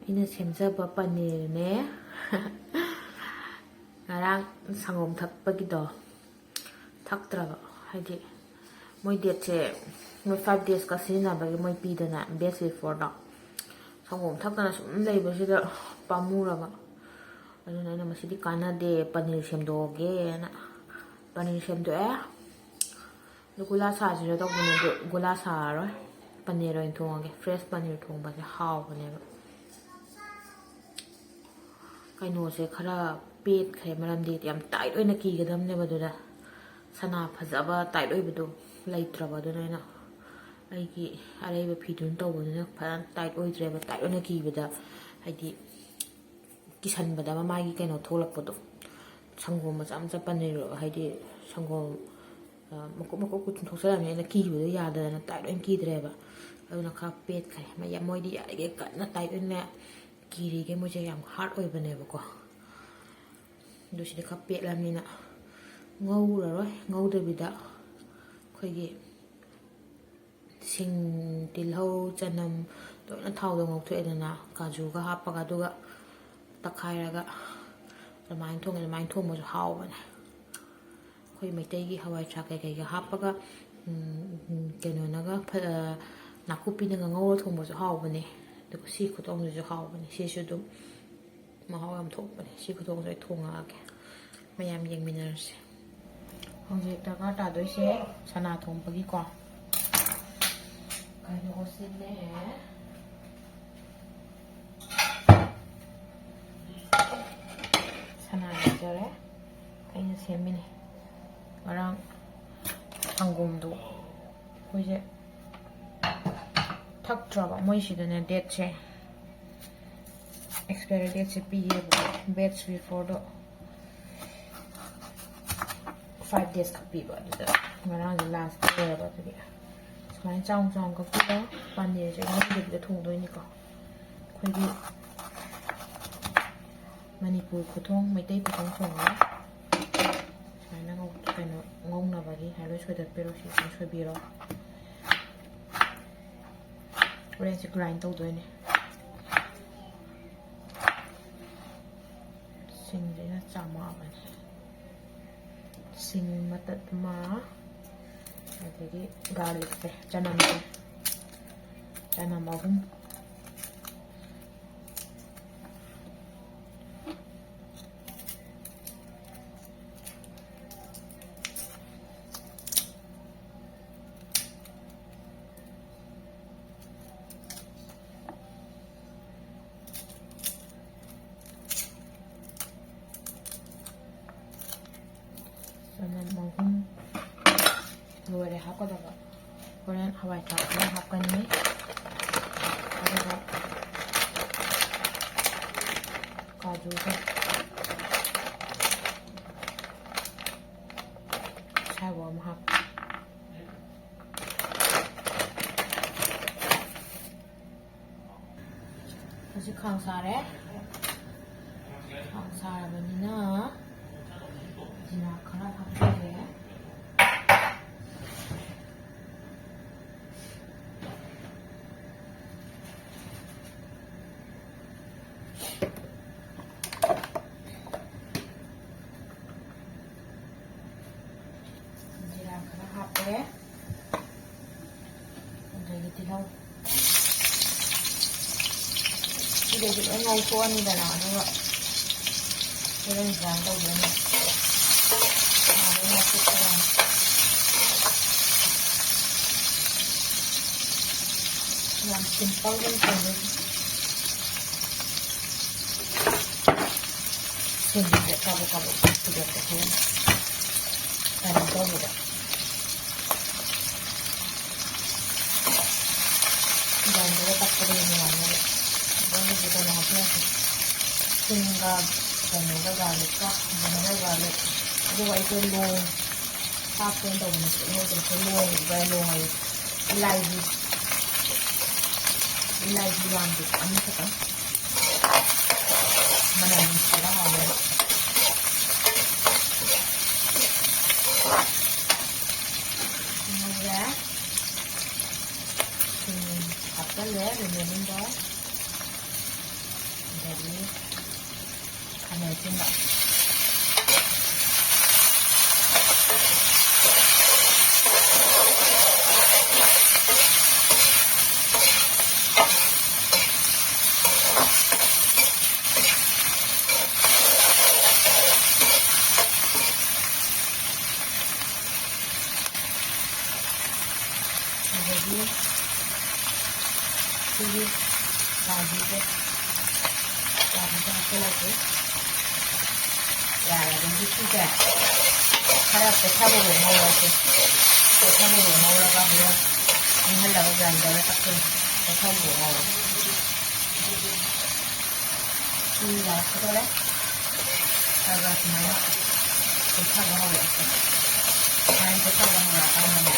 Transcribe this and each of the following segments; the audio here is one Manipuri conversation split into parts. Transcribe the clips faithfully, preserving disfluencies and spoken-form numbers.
ꯑꯩꯅ ꯁꯦꯝꯖꯕ ꯄꯅꯤꯔꯅꯦ꯫ ꯉꯔꯥꯡ ꯁꯪꯒꯣꯝ ꯊꯛꯄꯒꯤꯗꯣ ꯊꯛꯇ꯭ꯔꯕ, ꯍꯥꯏꯗꯤ ꯃꯣꯏ ꯗꯦꯠꯁꯦ, ꯃꯣꯏ ꯐꯥꯏꯚ ꯗꯦꯖꯀ ꯁꯤꯖꯤꯟꯅꯕꯒꯤ ꯃꯣꯏ ꯄꯤꯗꯅ, ꯕꯦꯁ ꯕꯤꯐꯣꯔꯗꯣ꯫ ꯁꯪꯒꯣꯝ ꯊꯛꯇꯅ ꯁꯨꯝ ꯂꯩꯕꯁꯤꯗ ꯄꯥꯝꯃꯨꯔꯕ꯫ ꯑꯗꯨꯅ ꯑꯩꯅ ꯃꯁꯤꯗꯤ ꯀꯥꯟꯅꯗꯦ, ꯄꯅꯤꯔ ꯁꯦꯝꯗꯣꯛꯑꯒꯦꯅ ꯄꯅꯤꯔ ꯁꯦꯝꯗꯣꯛꯑꯦ꯫ ꯑꯗꯨ ꯒꯨꯂꯥ ꯁꯥꯁꯤꯔ ꯇꯧꯕꯅꯦ, ꯑꯗꯨ ꯒꯨꯂꯥ ꯁꯥꯔꯔꯣꯏ, ꯄꯅꯤꯔ ꯑꯣꯏꯅ ꯊꯣꯡꯉꯒꯦ꯫ ꯐ꯭ꯔꯦꯁ ꯄꯅꯤꯔ ꯊꯣꯡꯕꯁꯦ ꯍꯥꯎꯕꯅꯦꯕ꯫ ꯀꯩꯅꯣꯁꯦ ꯈꯔ ꯄꯦꯠꯈ꯭ꯔꯦ, ꯃꯔꯝꯗꯤ ꯌꯥꯝ ꯇꯥꯏꯠ ꯑꯣꯏꯅ ꯀꯤꯒꯗꯕꯅꯦꯕ꯫ ꯑꯗꯨꯗ ꯁꯅꯥ ꯐꯖꯕ ꯇꯥꯏꯠ ꯑꯣꯏꯕꯗꯣ ꯂꯩꯇ꯭ꯔꯕ, ꯑꯗꯨꯅ ꯑꯩꯅ ꯑꯩꯒꯤ ꯑꯔꯩꯕ ꯐꯤꯗꯨꯅ ꯇꯧꯕꯗꯨꯅ ꯐꯖꯅ ꯇꯥꯏꯠ ꯑꯣꯏꯗ꯭ꯔꯦꯕ꯫ ꯇꯥꯏꯠ ꯑꯣꯏꯅ ꯀꯤꯕꯗ, ꯍꯥꯏꯗꯤ, ꯀꯤꯁꯟꯕꯗ ꯑꯃ ꯃꯥꯒꯤ ꯀꯩꯅꯣ ꯊꯣꯛꯂꯛꯄꯗꯣ, ꯁꯪꯒꯣꯝ ꯃꯆꯥ ꯃꯆꯥ ꯄꯟꯅꯩꯔꯣ, ꯍꯥꯏꯗꯤ ꯁꯪꯒꯣꯝ, ꯑ, ꯃꯀꯨꯞ ꯃꯀꯨꯞ ꯀꯨꯞ ꯊꯣꯛꯆꯔꯛꯑꯕꯅꯤꯅ ꯑꯩꯅ ꯀꯤꯕꯗꯣ ꯌꯥꯗꯗꯅ ꯇꯥꯏꯠ ꯑꯣꯏꯅ ꯀꯤꯗ꯭ꯔꯦꯕ꯫ ꯑꯗꯨꯅ ꯈꯔ ꯄꯦꯠꯈ꯭ꯔꯦ꯫ ꯃꯌꯥꯝ ꯃꯣꯏꯗꯤ ꯌꯥꯔꯤꯈꯩ ꯀꯟꯅ ꯇꯥꯏꯠ ꯑꯣꯏꯅ ꯀꯤꯔꯤꯈꯩ ꯃꯣꯏꯁꯦ ꯌꯥꯝ ꯍꯥꯔꯠ ꯑꯣꯏꯕꯅꯦꯕꯀꯣ꯫ ꯑꯗꯨ ꯁꯤꯗꯤ ꯈꯔ ꯄꯦꯠꯂꯕꯅꯤꯅ ꯉꯧꯔꯔꯣꯏ꯫ ꯉꯧꯗꯕꯤꯗ ꯑꯩꯈꯣꯏꯒꯤ ꯁꯤꯡ, ꯇꯤꯜꯍꯧ, ꯆꯅꯝ ꯂꯣꯏꯅ ꯊꯥꯎꯗ ꯉꯧꯊꯣꯛꯑꯦꯗꯅ, ꯀꯥꯖꯨꯒ ꯍꯥꯞꯄꯒ, ꯑꯗꯨꯒ ꯇꯛꯈꯥꯏꯔꯒ ꯑꯗꯨꯃꯥꯏꯅ ꯊꯣꯡꯉꯦ꯫ ꯑꯗꯨꯃꯥꯏꯅ ꯊꯣꯡꯕꯁꯨ ꯍꯥꯎꯕꯅꯦ꯫ ꯑꯩꯈꯣꯏ ꯃꯩꯇꯩꯒꯤ ꯍꯋꯥꯏ ꯊ꯭ꯔꯥꯛ ꯀꯩꯀꯩꯒ ꯍꯥꯞꯄꯒ, ꯎꯝ, ꯎꯝ, ꯀꯩꯅꯣꯅꯒ ꯐ-, ꯅꯥꯀꯨꯞꯄꯤꯅꯒ ꯉꯧꯔ ꯊꯣꯡꯕꯁꯨ ꯍꯥꯎꯕꯅꯦ꯫ ꯑꯗꯨꯒ ꯁꯤ ꯈꯨꯊꯣꯡꯁꯤꯁꯨ ꯍꯥꯎꯕꯅꯦ꯫ ꯁꯤꯁꯨ ꯑꯗꯨꯝ ꯃꯍꯥꯎ ꯌꯥꯝ ꯊꯣꯛꯄꯅꯦ꯫ ꯁꯤ ꯈꯨꯊꯣꯡꯁꯦ ꯑꯩ ꯊꯣꯡꯉꯛꯑꯒꯦ, ꯃꯌꯥꯝ ꯌꯦꯡꯃꯤꯟꯅꯔꯁꯦ꯫ ꯍꯧꯖꯤꯛ ꯗꯔꯀꯥꯔ ꯇꯥꯗꯣꯏꯁꯦ ꯁꯅꯥ ꯊꯣꯡꯕꯒꯤꯀꯣ꯫ ꯀꯩꯅꯣꯁꯤꯅꯦ, ꯁꯅꯥ ꯂꯩꯖꯔꯦ, ꯑꯩꯅ ꯁꯦꯝꯃꯤꯅꯦ꯫ ꯉꯔꯥꯡ ꯁꯪꯒꯣꯝꯗꯣ ꯑꯩꯈꯣꯏꯁꯦ ꯊꯛꯇ꯭ꯔꯕ, ꯃꯣꯏꯁꯤꯗꯅꯦ ꯗꯦꯠꯁꯦ, ꯑꯦꯛꯁꯄꯥꯏꯔꯤ ꯗꯦꯠꯁꯦ ꯄꯤꯌꯦꯕꯀꯣ, ꯕꯦꯁ ꯕꯤꯐꯣꯔꯗꯣ ꯐꯥꯏꯚ ꯗꯦꯖ ꯈꯛ ꯄꯤꯕ꯫ ꯑꯗꯨꯗ ꯉꯔꯥꯡꯁꯦ ꯂꯥꯁ ꯑꯣꯏꯔꯕ, ꯑꯗꯨꯒꯤ ꯁꯨꯃꯥꯏꯅ ꯆꯥꯎꯅ ꯆꯥꯎꯅ ꯀꯛꯄꯤꯔꯣ꯫ ꯄꯥꯅꯤꯔꯁꯦ ꯉꯧꯗꯕꯤꯗ ꯊꯣꯡꯗꯣꯏꯅꯤꯀꯣ꯫ ꯑꯩꯈꯣꯏꯒꯤ ꯃꯅꯤꯄꯨꯔ ꯈꯨꯊꯣꯡ, ꯃꯩꯇꯩ ꯈꯨꯊꯣꯡ ꯊꯣꯡꯉꯒ ꯁꯨꯃꯥꯏꯅ ꯉꯧ-, ꯀꯩꯅꯣ, ꯉꯧꯅꯕꯒꯤ ꯁꯨꯃꯥꯏꯅ ꯂꯣꯏ ꯁꯣꯏꯗꯠꯄꯤꯔꯣ꯫ ꯁꯤ ꯁꯨꯃꯥꯏꯅ ꯁꯣꯏꯕꯤꯔꯣ꯫ ꯍꯣꯔꯦꯟꯁꯦ ꯒ꯭ꯔꯥꯏꯟ ꯇꯧꯗꯣꯏꯅꯦ꯫ ꯁꯤꯡꯁꯤꯅ ꯆꯥꯝꯃꯛꯑꯕꯅꯤ꯫ ꯁꯤꯡ ꯃꯇꯠ ꯑꯃ, ꯑꯗꯒꯤ garlicꯁꯦ, ꯆꯅꯝꯁꯦ, ꯆꯅꯝ ꯑꯍꯨꯝ꯫ ꯆꯅꯝ ꯑꯍꯨꯝ ꯂꯣꯏꯔꯦ ꯍꯥꯞꯀꯗꯕ꯫ ꯍꯣꯔꯦꯟ ꯍꯋꯥꯏ ꯊ꯭ꯔꯥꯛ ꯈꯔ ꯍꯥꯞꯀꯅꯤ꯫ ꯑꯗꯨꯒ ꯀꯥꯖꯨꯒ ꯁꯥꯒꯣꯝ ꯑꯃ ꯍꯥꯞꯀꯦ꯫ ꯍꯧꯖꯤꯛ ꯈꯥꯡ ꯁꯥꯔꯦ꯫ ꯈꯥꯡ ꯁꯥꯔꯕꯅꯤꯅ ꯖꯤꯔꯥ ꯈꯔ ꯍꯥꯞꯆꯤꯜꯂꯦ꯫ ꯖꯤꯔꯥ ꯈꯔ ꯍꯥꯞꯄꯦ꯫ ꯑꯗꯒꯤ ꯇꯤꯜꯍꯧ꯫ ꯁꯤꯗꯩꯁꯤ ꯂꯣꯏ ꯉꯧꯊꯣꯛꯑꯅꯤꯗꯅ, ꯑꯗꯨꯒ ꯍꯣꯔꯦꯟ grind ꯇꯧꯗꯣꯏꯅꯦ꯫ ꯉꯥꯏꯍꯥꯛ ꯂꯩꯔ ꯉꯧꯊꯣꯛꯄ ꯌꯥꯅꯤ꯫ ꯌꯥꯝ simple ꯑꯣꯏꯅ ꯊꯣꯡꯗꯣꯏꯅꯦ꯫ ꯁꯤꯡꯁꯦ ꯀꯥꯕꯛ ꯀꯥꯕꯛ ꯁꯨꯗꯣꯛꯄ ꯍꯣꯔꯦꯟ grind ꯇꯧꯕꯗ꯫ Grinderꯗ ꯇꯛꯄꯗ ꯍꯦꯟꯅ ꯅꯨꯡꯉꯥꯏꯅꯦꯕ꯫ ꯑꯗꯣ ꯍꯧꯖꯤꯛ ꯀꯩꯅꯣ ꯍꯥꯞꯆꯔꯛꯀꯦ꯫ ꯁꯤꯡꯒ ꯀꯩꯅꯣꯒ garlicꯀ, ginger garlic꯫ ꯑꯗꯨꯒ ꯑꯩꯁꯦ ꯂꯣꯡ ꯍꯥꯞꯀꯦꯅ ꯇꯧꯕꯅꯦ, ꯃꯣꯏꯗꯣ ꯑꯩꯈꯣꯏ ꯂꯣꯡ ꯍꯥꯏꯕ, ꯂꯣꯡ ꯍꯥꯏꯌꯦ, ꯏꯂꯥꯏꯆꯤ꯫ ꯏꯂꯥꯏꯆꯤ ꯌꯥꯝꯗꯦ, ꯑꯅꯤꯈꯛꯇꯪ꯫ ꯃꯅꯝ ꯅꯨꯡꯁꯤꯔ ꯍꯥꯎꯋꯦ꯫ ꯉꯧꯔꯦ꯫ ꯊꯨꯝ ꯍꯥꯞꯆꯜꯂꯦ, remaining ꯗꯣ꯫ ꯑꯗꯒꯤ ꯈꯥꯃꯦꯟ ꯑꯁꯤꯟꯕ꯫ ꯑꯗꯒꯤ ꯁꯤꯒꯤ ꯔꯥꯖꯤꯁꯦ, ꯔꯥꯖꯤꯁꯦ ꯍꯥꯞꯆꯤꯜꯂꯛꯀꯦ꯫ ꯌꯥꯔꯦ, ꯑꯗꯒꯤ ꯁꯤꯁꯦ ꯈꯔ ꯄꯦꯠꯊꯕ ꯉꯧꯔꯁꯦ꯫ ꯄꯦꯠꯊꯕ ꯉꯧꯔꯒ ꯍꯣꯔꯦꯟ ꯏꯪꯍꯜꯂꯒ ꯒ꯭ꯔꯥꯏꯟꯗꯔꯗ ꯇꯛꯇꯣꯏꯅꯦ꯫ ꯄꯦꯠꯊꯕ ꯉꯧꯔꯒ꯫ ꯁꯤ ꯌꯥꯔꯛꯀꯗꯧꯔꯦ꯫ ꯈꯔ ꯈꯔ ꯁꯨꯃꯥꯏꯅ ꯄꯦꯠꯊꯕ ꯍꯧꯔꯛꯑꯦ꯫ ꯁꯨꯃꯥꯏꯅ ꯄꯦꯠꯊꯕ ꯍꯧꯔꯛꯑꯀꯥꯟꯗꯅꯦ,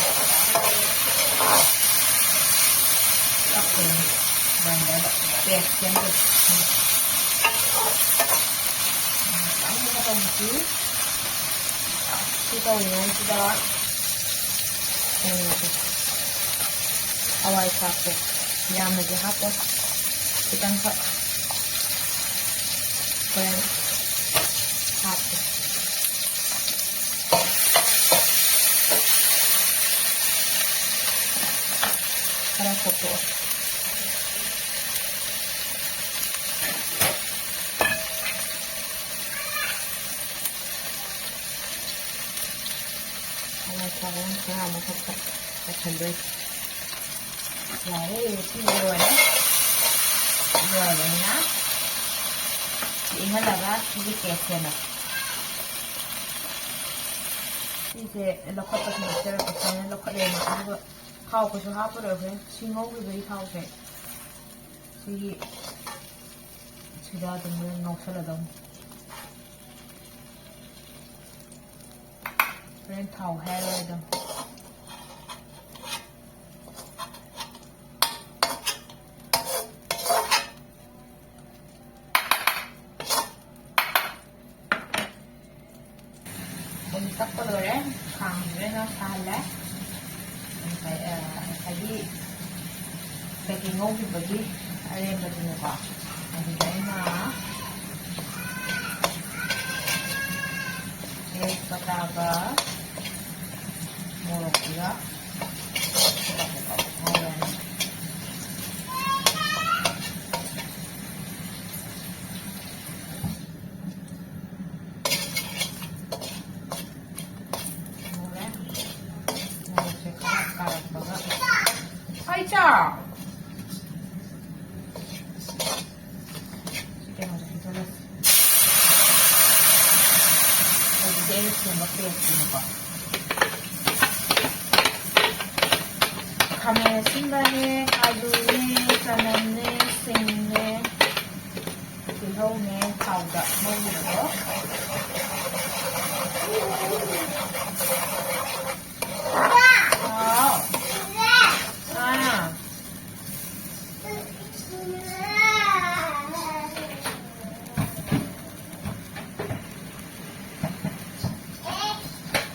ꯇꯛꯇꯣꯏꯅꯦ꯫ ꯒ꯭ꯔꯥꯏꯟꯗꯔꯗ ꯄꯦꯁ ꯁꯦꯝꯗꯣꯏꯅꯦ꯫ ꯈꯤꯇꯪ ꯇꯧꯕꯁꯤ꯫ ꯁꯤ ꯇꯧꯔꯤꯉꯩꯁꯤꯗ ꯀꯩꯅꯣꯁꯦ, ꯍꯋꯥꯏ ꯊ꯭ꯔꯥꯛꯁꯦ ꯌꯥꯝꯅꯗꯤ ꯍꯥꯞꯄꯣꯏ, ꯈꯤꯇꯪꯈꯛ ꯍꯣꯔꯦꯟ ꯍꯥꯞꯀꯦ꯫ ꯈꯔ ꯈꯣꯛꯇꯣꯛꯑꯣ꯫ ꯍꯋꯥꯏ ꯊ꯭ꯔꯥꯛ ꯈꯔ ꯃꯊꯛꯇ ꯇꯧꯁꯟꯗꯣꯏꯅꯦ꯫ ꯌꯥꯔꯦ, ꯁꯤ ꯂꯣꯏꯔꯦ꯫ ꯂꯣꯏꯔꯕꯅꯤꯅ ꯁꯤ ꯏꯪꯍꯜꯂꯒ ꯁꯤꯒꯤ ꯄꯦꯁ ꯁꯦꯝꯃꯁꯤ꯫ ꯁꯤꯁꯦ ꯂꯧꯈꯠꯄꯁꯦ ꯃꯤꯛꯆꯔ ꯁꯨꯃꯥꯏꯅ ꯂꯧꯈꯠꯂꯦꯅ, ꯑꯗꯨꯒ ꯊꯥꯎ ꯀꯩꯁꯨ ꯍꯥꯞꯄꯔꯣꯏ꯫ ꯍꯣꯔꯦꯟ ꯁꯤ ꯉꯧꯈꯤꯕꯒꯤ ꯊꯥꯎꯁꯦ ꯁꯤꯒꯤ ꯁꯤꯗ ꯑꯗꯨꯝ ꯂꯣꯏ ꯉꯧꯁꯜꯂꯗꯧꯅꯤ꯫ ꯍꯣꯔꯦꯟ ꯊꯥꯎ ꯍꯩꯔꯔꯣꯏ ꯑꯗꯨꯝ꯫ ꯑꯗꯨꯝ ꯇꯛꯄ ꯂꯣꯏꯔꯦ꯫ ꯈꯥꯡꯁꯤꯗ ꯑꯩꯅ ꯁꯥꯍꯜꯂꯦ꯫ ꯉꯁꯥꯏ, ꯑ, ꯉꯁꯥꯏꯒꯤ ꯀꯩꯀꯩ ꯉꯧꯈꯤꯕꯒꯤ ꯑꯔꯦꯝꯕꯗꯨꯅꯦꯀꯣ꯫ ꯑꯗꯨꯗ ꯑꯩꯅ ꯃꯇꯥꯒ ꯃꯣꯔꯣꯛꯁꯤꯒ ꯉꯧꯔꯅꯤ꯫ ꯉꯧꯔꯦ꯫ ꯃꯣꯔꯣꯛꯁꯦ ꯈꯔ ꯀꯥꯔꯛꯄꯒ꯫ ꯍꯥꯏ ꯆꯥ! ꯁꯤ ꯀꯩꯅꯣꯁꯦ ꯍꯩꯖꯜꯂꯁꯤ꯫ ꯍꯧꯖꯤꯛꯇꯤ ꯑꯩꯅ ꯁꯦꯝꯕ ꯄꯦꯁꯇꯨꯅꯤꯀꯣ꯫ ꯈꯥꯃꯦꯟ ꯑꯁꯤꯟꯕꯅꯦ, ꯑꯂꯨꯅꯦ, ꯆꯅꯝꯅꯦ, ꯁꯤꯡꯅꯦ, ꯇꯤꯜꯍꯧꯅꯦ, ꯊꯥꯎꯗ ꯉꯧꯔꯤꯕꯗꯣ꯫ ꯍꯥꯎ꯫ ꯑꯥ꯫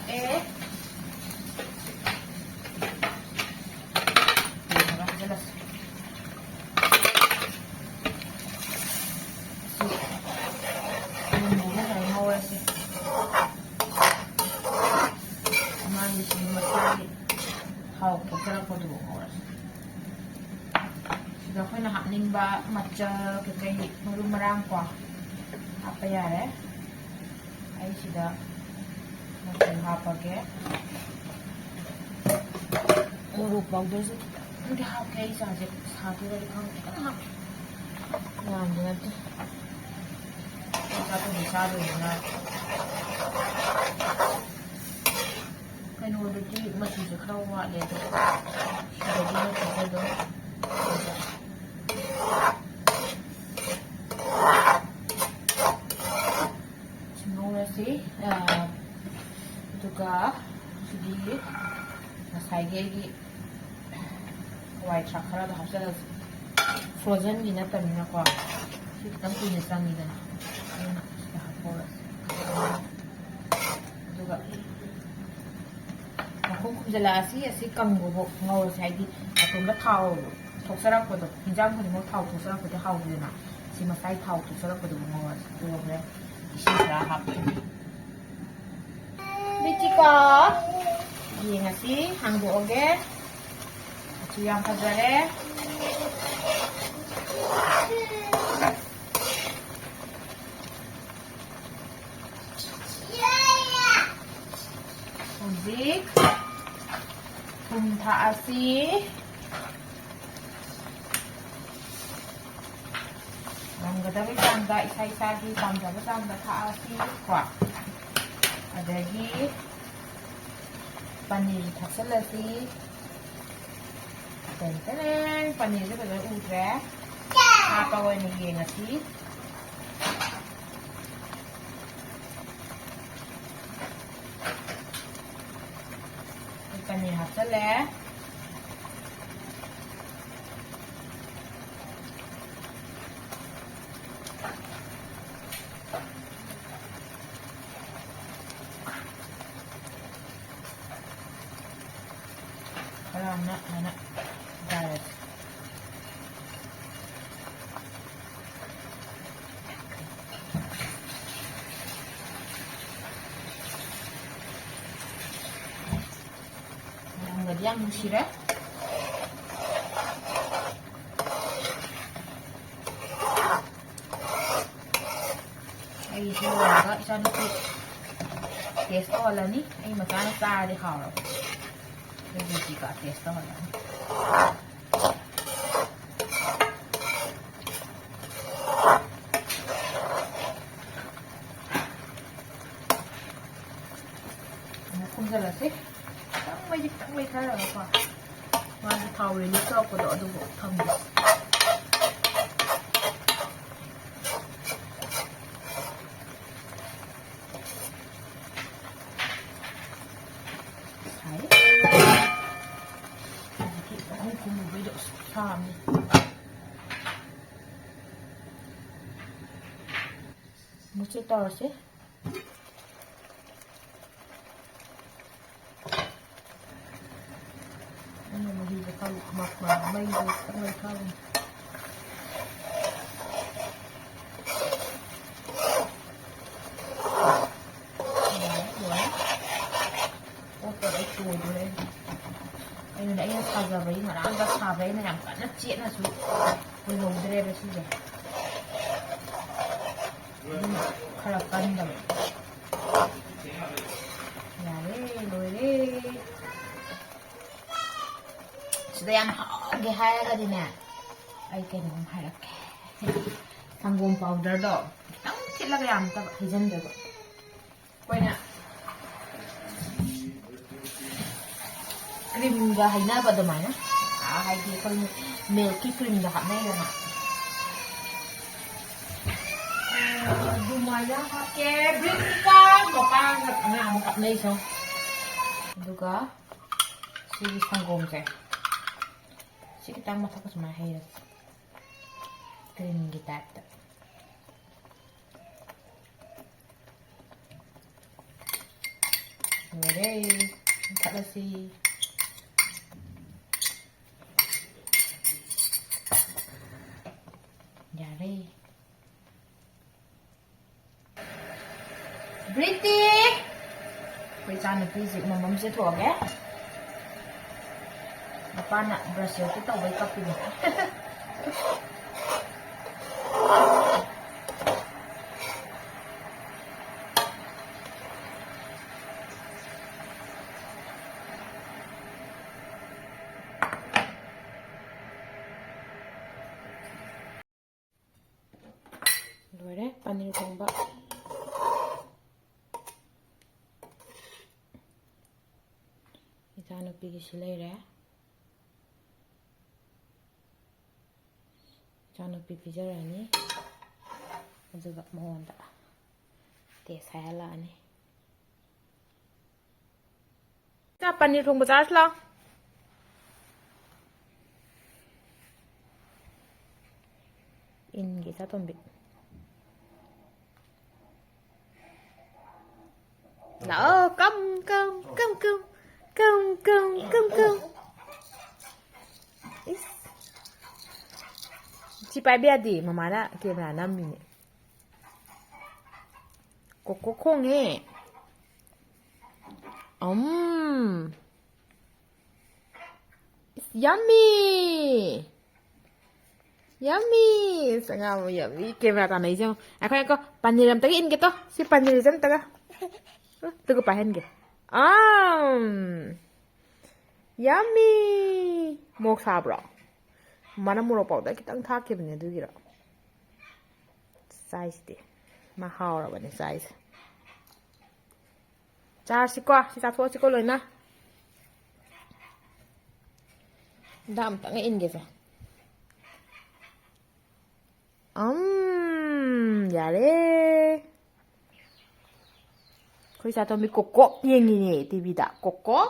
ꯑꯦ꯫ ꯌꯦꯡꯉꯒ ꯍꯩꯖꯤꯜꯂꯁꯤ꯫ ꯁꯤ ꯊꯨꯝꯗꯨꯒ ꯉꯧꯔꯁꯤ꯫ ꯃꯥꯒꯤ ꯁꯤ ꯃꯁꯥꯒꯤ ꯊꯥꯎ ꯊꯣꯛꯆꯔꯛꯄꯗꯨꯕꯨ ꯉꯧꯔꯁꯤ꯫ ꯁꯤꯗ ꯑꯩꯈꯣꯏꯅ ꯍꯥꯞꯅꯤꯡꯕ ꯃꯆꯜ ꯀꯩꯀꯩ ꯃꯔꯨ ꯃꯔꯥꯡ ꯀꯣ ꯍꯥꯞꯄ ꯌꯥꯔꯦ꯫ ꯑꯩ ꯁꯤꯗ ꯃꯆꯜ ꯍꯥꯞꯄꯒꯦ꯫ ꯃꯣꯔꯣꯛ powderꯁꯦ ꯈꯤꯇꯪꯗꯤ ꯍꯥꯞꯀꯦ꯫ ꯑꯩ ꯆꯥꯁꯦ ꯁꯥꯗꯣꯏꯔꯗꯤ ꯈꯪꯗꯦ꯫ ꯈꯤꯇꯪ ꯍꯥꯞꯀꯦ꯫ ꯌꯥꯝꯗꯤ ꯅꯠꯇꯦ꯫ ꯆꯥꯛꯇꯨꯗꯤ ꯆꯥꯗꯣꯏꯅꯤꯅ꯫ ꯀꯩꯅꯣꯗꯗꯤ ꯃꯆꯨꯁꯦ ꯈꯔ ꯋꯥꯠꯂꯦ ꯑꯗꯣ ꯁꯤꯗꯗꯤ ꯃꯆꯨꯁꯦ ꯑꯗꯨꯝ ꯁꯨꯝ ꯉꯧꯔꯁꯤ꯫ ꯑ, ꯑꯗꯨꯒ ꯁꯤꯒꯤ ꯉꯁꯥꯏꯒꯤ ꯑꯩꯒꯤ ꯍꯋꯥꯏ ꯊ꯭ꯔꯥꯛ ꯈꯔꯗꯣ ꯍꯥꯞꯆꯜꯂꯁꯤ꯫ Frozenꯒꯤ ꯅꯠꯇꯕꯅꯤꯅꯀꯣ꯫ ꯁꯤ ꯈꯤꯇꯪ ꯀꯨꯏꯅ ꯆꯪꯉꯤꯗꯅ꯫ ꯑꯗꯨꯅ ꯁꯤꯗ ꯍꯥꯞꯍꯧꯔꯁꯤ꯫ ꯑꯗꯨꯒ ꯃꯈꯨꯝ ꯈꯨꯝꯖꯤꯜꯂꯛꯑꯁꯤ꯫ ꯑꯁꯤ ꯀꯪꯕꯐꯥꯎ ꯉꯧꯔꯁꯤ꯫ ꯍꯥꯏꯗꯤ ꯃꯇꯣꯝꯗ ꯊꯥꯎ ꯊꯣꯛꯆꯔꯛꯄꯗꯣ, ꯍꯤꯟꯖꯥꯡ ꯈꯨꯗꯤꯡꯃꯛ ꯊꯥꯎ ꯊꯣꯛꯆꯔꯛꯄꯗꯤ ꯍꯥꯎꯗꯦꯗꯅ꯫ ꯁꯤ ꯃꯁꯥꯏ ꯊꯥꯎ ꯊꯣꯛꯆꯔꯛꯄꯗꯨꯕꯨ ꯉꯧꯔꯁꯤ꯫ ꯑꯗꯨꯒ ꯍꯣꯔꯦꯟ ꯏꯁꯤꯡ ꯈꯔ ꯍꯥꯞꯀꯅꯤ꯫ ꯁꯤꯁꯤꯀꯣ, ꯌꯦꯡꯉꯁꯤ, ꯍꯥꯡꯗꯣꯛꯑꯒꯦ꯫ ꯑꯁꯤ ꯌꯥꯝ ꯐꯖꯔꯦ꯫ ꯍꯧꯖꯤꯛ ꯊꯨꯝ ꯊꯥꯛꯑꯁꯤ꯫ ꯉꯝꯒꯗꯕꯒꯤ ꯆꯥꯡꯗ, ꯏꯁꯥ ꯏꯁꯥꯒꯤ ꯄꯥꯝꯖꯕ ꯆꯥꯡꯗ ꯊꯥꯛꯑꯁꯤ ꯀꯣ꯫ ꯑꯗꯒꯤ ꯄꯅꯤꯔ ꯊꯥꯛꯆꯜꯂꯁꯤ꯫ ꯇꯦꯟ ꯇꯦꯔꯦꯟ, ꯄꯅꯤꯔꯁꯦ ꯐꯖꯅ ꯎꯈ꯭ꯔꯦ꯫ ꯍꯥꯞꯄ ꯑꯣꯏꯅ ꯌꯦꯡꯉꯁꯤ꯫ ꯄꯅꯤꯔ ꯍꯥꯞꯆꯜꯂꯦ꯫ ꯈꯔ ꯑꯃꯅ ꯁꯨꯃꯥꯏꯅ ꯗꯥꯏꯔꯁꯤ꯫ ꯃꯅꯝꯒꯗꯤ ꯌꯥꯝ ꯅꯨꯡꯁꯤꯔꯦ꯫ ꯑꯩ ꯁꯤ ꯂꯣꯏꯔꯒ ꯏꯆꯥꯅꯨꯄꯤ ꯇꯦꯁ ꯇꯧꯍꯜꯂꯅꯤ꯫ ꯑꯩ ꯃꯆꯥꯅ ꯆꯥꯔꯗꯤ ꯍꯥꯎꯔꯕ꯫ ꯑꯩ ꯕꯤꯖꯤꯀꯥ ꯇꯦꯁ ꯇꯧꯍꯜꯂꯅꯤ꯫ ꯑꯃꯨꯛ ꯈꯨꯝꯖꯤꯜꯂꯁꯤ꯫ ꯈꯤꯇꯪ ꯃꯩꯗꯤ ꯈꯤꯇꯪ ꯂꯩꯊꯔꯒꯀꯣ꯫ ꯃꯥꯒꯤ ꯊꯥꯎ ꯔꯤꯂꯤꯁ ꯇꯧꯔꯛꯄꯗꯣ ꯑꯗꯨꯕꯨ ꯊꯝꯒꯦ꯫ ꯁꯥꯏ꯫ ꯍꯧꯖꯤꯛꯀꯤ ꯑꯍꯨꯝ ꯈꯨꯝꯃꯨꯕꯩꯗꯣ ꯑꯁ ꯁꯥꯕꯅꯤ꯫ ꯃꯨꯛꯁꯤ ꯇꯧꯔꯁꯤ꯫ ꯑꯩꯅ ꯃꯍꯤꯁꯦ ꯈꯔ ꯃ-, ꯃ-, ꯃꯩꯁꯦ ꯈꯤꯇꯪ ꯂꯩꯊꯕꯅꯤ꯫ ꯌꯥꯔꯦ, ꯂꯣꯏꯔꯦ꯫ ꯑꯗ ꯑꯩꯅ ꯌꯥꯝ ꯀꯟꯅ ꯆꯦꯠꯅꯁꯨ ꯍꯨꯜꯍꯧꯗ꯭ꯔꯦꯕ ꯁꯤꯁꯦ꯫ ꯑꯗꯨꯅ ꯈꯔ ꯀꯟꯗꯕ꯫ ꯌꯥꯔꯦ, ꯂꯣꯏꯔꯦ꯫ ꯁꯤꯗ ꯌꯥꯝ ꯍꯥꯎꯒꯦ ꯍꯥꯏꯔꯒꯗꯤꯅꯦ, ꯑꯩ ꯀꯩꯅꯣꯝ ꯍꯥꯏꯔꯛꯀꯦ꯫ ꯁꯪꯒꯣꯝ powderꯗꯣ ꯈꯤꯇꯪ ꯊꯤꯠꯂꯒ, ꯌꯥꯝ ꯅꯠꯇꯕ, ꯍꯩꯖꯤꯟꯗꯣꯏꯕ꯫ ꯑꯩꯈꯣꯏꯅ creamꯒ ꯍꯩꯅꯕ ꯑꯗꯨꯃꯥꯏꯅ, ꯑꯥ, ꯍꯥꯏꯗꯤ ꯑꯩꯈꯣꯏ milkꯀꯤ creamꯗ ꯍꯥꯞꯅꯩꯗꯅ, ꯑꯗꯨꯃꯥꯏꯅ ꯍꯥꯞꯀꯦ꯫ ꯕ꯭ꯔꯤꯇꯤꯀꯥ ꯃꯄꯥꯒ ꯑꯉꯥꯡ ꯑꯃ ꯀꯞꯅꯩꯁꯦ꯫ ꯑꯗꯨꯒ ꯁꯤꯒꯤ ꯁꯪꯒꯣꯝꯁꯦ ꯁꯤ ꯈꯤꯇꯪ ꯃꯊꯛꯇ ꯁꯨꯃꯥꯏꯅ ꯍꯩꯔꯁꯦ, creamꯒꯤ typeꯇ꯫ ꯂꯣꯏꯔꯦ꯫ ꯃꯨꯊꯠꯂꯁꯤ꯫ ꯌꯥꯔꯦ꯫ ꯕ꯭ꯔꯤꯇꯤ! ꯑꯩꯈꯣꯏ ꯏꯆꯥꯅꯨꯄꯤꯁꯤ ꯃꯃꯝ ꯆꯦꯊꯣꯛꯑꯒꯦ꯫ ꯃꯄꯥꯅ brush ꯇꯧꯕꯩ ꯀꯞꯄꯤꯅꯦ꯫ ꯂꯣꯏꯔꯦ ꯄꯅꯤꯔ ꯊꯣꯡꯕ꯫ ꯏꯆꯥꯅꯨꯄꯤꯒꯤꯁꯤ ꯂꯩꯔꯦ꯫ ꯏꯆꯥꯅꯨꯄꯤ ꯄꯤꯖꯔꯅꯤ꯫ ꯑꯗꯨꯒ ꯃꯉꯣꯟꯗ taste ꯍꯥꯏꯍꯜꯂꯛꯑꯅꯤ꯫ ꯆꯥ ꯄꯅꯤꯔ ꯊꯣꯡꯕ ꯆꯥꯔꯁꯤ ꯂꯥꯎ꯫ ꯏꯟꯒꯤ ꯏꯆꯥꯇꯣꯝꯕꯤ꯫ ꯂꯥꯛꯑꯣ, come, come, come, come꯫ ꯏꯁ꯫ ꯁꯤ ꯄꯥꯏꯕ ꯌꯥꯗꯦ, ꯃꯃꯥꯅ camera ꯅꯝꯃꯤꯅꯦ꯫ ꯀꯣꯀꯣ ꯈꯣꯡꯉꯦ꯫ ꯎꯝ꯫ ꯏꯁ, Yummy! Yummy! ꯑꯁ, ꯑꯉꯥꯡ ꯑꯃ yummy camera ꯇꯥꯟꯅꯩꯁꯦ ꯌꯦꯡꯉꯣ꯫ ꯑꯩꯈꯣꯏ ꯉꯥꯏꯈꯣ, ꯄꯅꯤꯔ ꯑꯝꯇꯒ ꯏꯟꯒꯦ ꯇꯣ꯫ ꯁꯤ ꯄꯅꯤꯔꯁꯦ ꯑꯝꯇꯒ꯫ ꯑꯗꯨꯒ ꯄꯥꯏꯍꯟꯒꯦ꯫ ꯑꯝ! Yummy! ꯃꯣꯔꯣꯛ ꯁꯥꯕ꯭ꯔꯣ? ꯃꯥꯅ ꯃꯣꯔꯣꯛ powder ꯈꯤꯇꯪ ꯊꯥꯛꯈꯤꯕꯅꯦ ꯑꯗꯨꯒꯤꯔꯣ꯫ ꯆꯥꯏꯁꯤꯗꯤ꯫ ꯃꯥ ꯍꯥꯎꯔꯕꯅꯦ ꯆꯥꯏꯁꯦ꯫ ꯆꯥꯔꯁꯤꯀꯣ, ꯁꯤ ꯆꯥꯊꯣꯛꯑꯁꯤꯀꯣ ꯂꯣꯏꯅ꯫ ꯍꯤꯗꯥꯛ ꯑꯝꯇꯪꯒ ꯏꯟꯒꯦꯁꯦ꯫ ꯎꯝ, ꯌꯥꯔꯦ꯫ ꯑꯩꯈꯣꯏ ꯆꯥꯇꯣꯝꯕꯤ ꯀꯣꯛ ꯀꯣꯛ ꯌꯦꯡꯉꯤꯅꯦ ꯇꯤꯚꯤꯗ꯫ ꯀꯣꯛ ꯀꯣꯛ꯫